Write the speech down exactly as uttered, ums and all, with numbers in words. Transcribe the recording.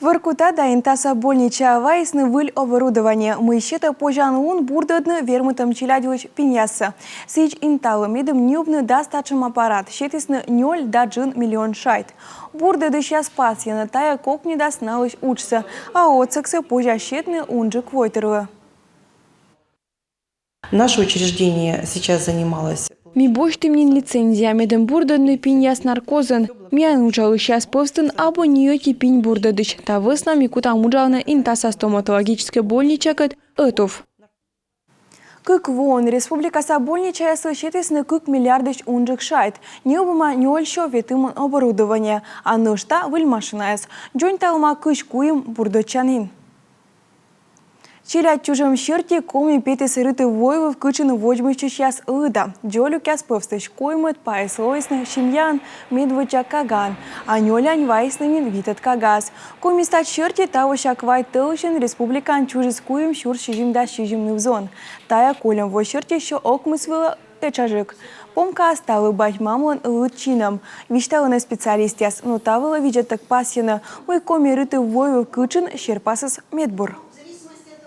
Воркута да Интаса больничаӧ вайисны выль оборудование, мый сетӧ позянлун бурдӧдны вермытӧм челядьлысь пиньяссӧ. Сідз, Инталы медым ньӧбны дас татшӧм аппарат, сетісны нёль да джын миллион шайт. Бурдӧдысьяс пасйӧны, тайӧ кокньӧдас налысь уджсӧ, а отсӧгсӧ позяс сетны унджык войтырлы. Наше учреждение сейчас занималось. Ми босьтім нин лицензия, медым бурдӧдны пиньяс наркозӧн. Миян уджалысьяс пӧвстын абу ни ӧти пинь бурдӧдысь. Та вӧсна ми кутам уджавны Интаса стоматологическӧй больничакӧд ӧтув. Кык воын республикаса больничаяслы сетісны кык миллиардысь унджык шайт. Ньӧбӧма нёль сё ветымын оборудование, а нӧшта выль машинаяс. Дзоньталӧма кызь куим бурдӧдчанін. Челядь чужӧм серти Коми петіс Рытыв-Войвыв кытшын водзмӧстчысьяс лыда. Дзолюкъяс пӧвстысь коймӧд пайыс лоисны семьяын медводдза кагаӧн, а нёльӧн вайисны нин витӧд кагаӧс. Коми стать серти, тавося квайт тӧлысьын республикаын чужис куим сюрс сизимдас сизим ныв-зон. Тайӧ кольӧм во серти сё ӧкмыс вылӧ этшаджык. Помкаыс талы бать-мамлӧн лыд чинӧм, висьталӧны специалистъяс. Но та вылӧ видзӧдтӧг пасйӧны, мый Коми Рытыв-Войвыв кытшын серпасыс медбур.